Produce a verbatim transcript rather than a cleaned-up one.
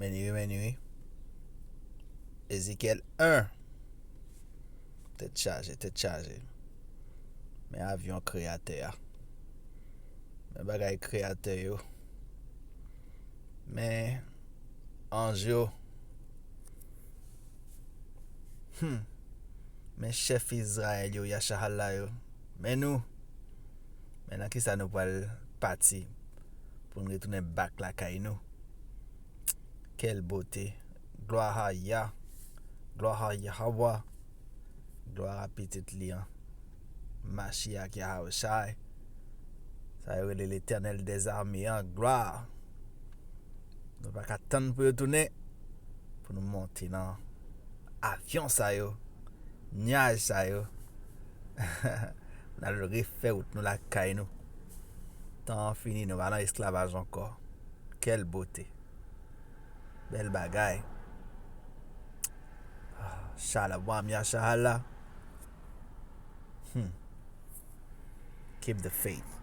Men ni wi, men ni wi. Ezekyèl en. Tèt chaje, tèt chaje. Men avyon kreyatè a. Men bagay kreyatè yo. Men anj yo. Hmm. Men chèf Izrayèl yo, Yachahalla yo. Men nou. Men nan kisa nou pral pati pou n retounen back lakay nou? Quelle beauté! Glwa a Yah, glwa a Yahawah, glwa a pitit li an, Mashiach Yahawashi. Sa yo rele Letènèl dèzame an, glwa. Nou pa ka tann pou yo tounen, pou nou monte nan avyon sa yo, nyaj sa yo. N al refè wout nou lakay nou. Tan an fini, nou pa nan esklavaj ankò. Quelle beauté! Bèl bagay. Ah, Shalom, Yachahalla. Hmm. Keep the faith.